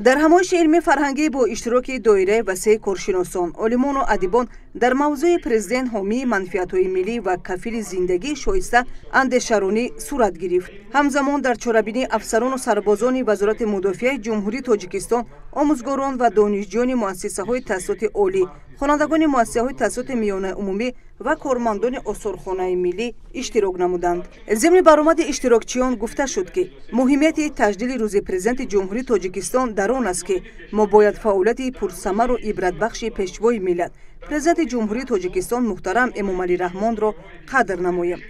Дар ҳамоиши илмии фарҳангӣ бо иштироки доираи васеи коршиносон, олимону адибон дар мавзӯи «Президент ҳомии манфиатҳои миллӣ ва кафили зиндагии шоиста» андешаронӣ сурат гирифт. Ҳамзамон дар чорабинӣ афсарону сарбозони Вазорати мудофиаи Ҷумҳурии Тоҷикистон, омӯзгорон ва донишҷӯёни муассисаҳои таҳсилоти олӣ, хонандагони муассисаҳои таҳсилоти миёнаи умумӣ ва кормандони осорхонаи миллӣ иштирок намуданд. Зимни баромади иштирокчиён гуфта шуд, ки муҳимияти таҷлили Рӯзи Президенти Ҷумҳурии Тоҷикистон дар он аст, ки мо бояд фаъолияти пурсамару ибратбахши Пешвои миллат, Президенти Ҷумҳурии Тоҷикистон муҳтарам Эмомалӣ Раҳмонро қадр намоем,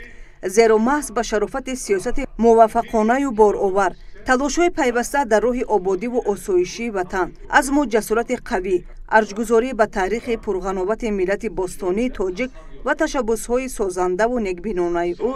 зеро маҳз ба шарофати сиёсати муваффақонаю боровар, талошҳои пайваста дар роҳи ободиву осоишии ватан, азму ҷасорати қавӣ, арҷгузорӣ ба таърихи пурғановати миллати бостонии тоҷик ва ташаббусҳои созандаву некбинонаи ӯ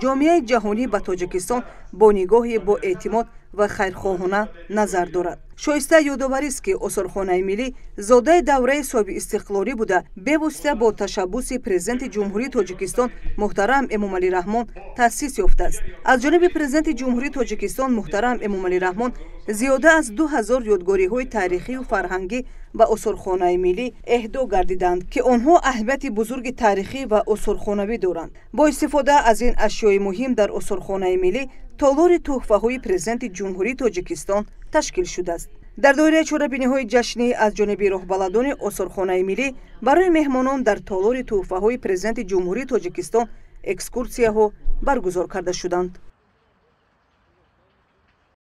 ҷомеаи ҷаҳонӣ ба Тоҷикистон бо нигоҳи боэътимод ва хайрхоҳона назар дорад. Шоиста ёдоварист, ки осорхонаи миллӣ зодаи давраи соҳибистиқлолӣ буда, бевосита бо ташаббуси Президенти Ҷумҳурии Тоҷикистон муҳтарам Эмомалӣ Раҳмон таъсис ёфтааст. Аз ҷониби Президенти Ҷумҳурии Тоҷикистон муҳтарам Эмомалӣ Раҳмон зиёда аз 2000 ёдгориҳои таърихию фарҳангӣ ба осорхонаи миллӣ эҳдо гардиданд, ки онҳо аҳамияти бузурги таърихӣ ва осорхонавӣ доранд. Бо истифода аз ин ашёи муҳим дар осорхонаи миллӣ толори тӯҳфаҳои Президенти Ҷумҳурии Тоҷикистон ташкил шудааст. Дар доираи чорабиниҳои ҷашнӣ аз ҷониби роҳбаладони осорхонаи миллӣ барои меҳмонон дар толори тӯҳфаҳои Президенти Ҷумҳурии Тоҷикистон экскурсияҳо баргузор карда шуданд.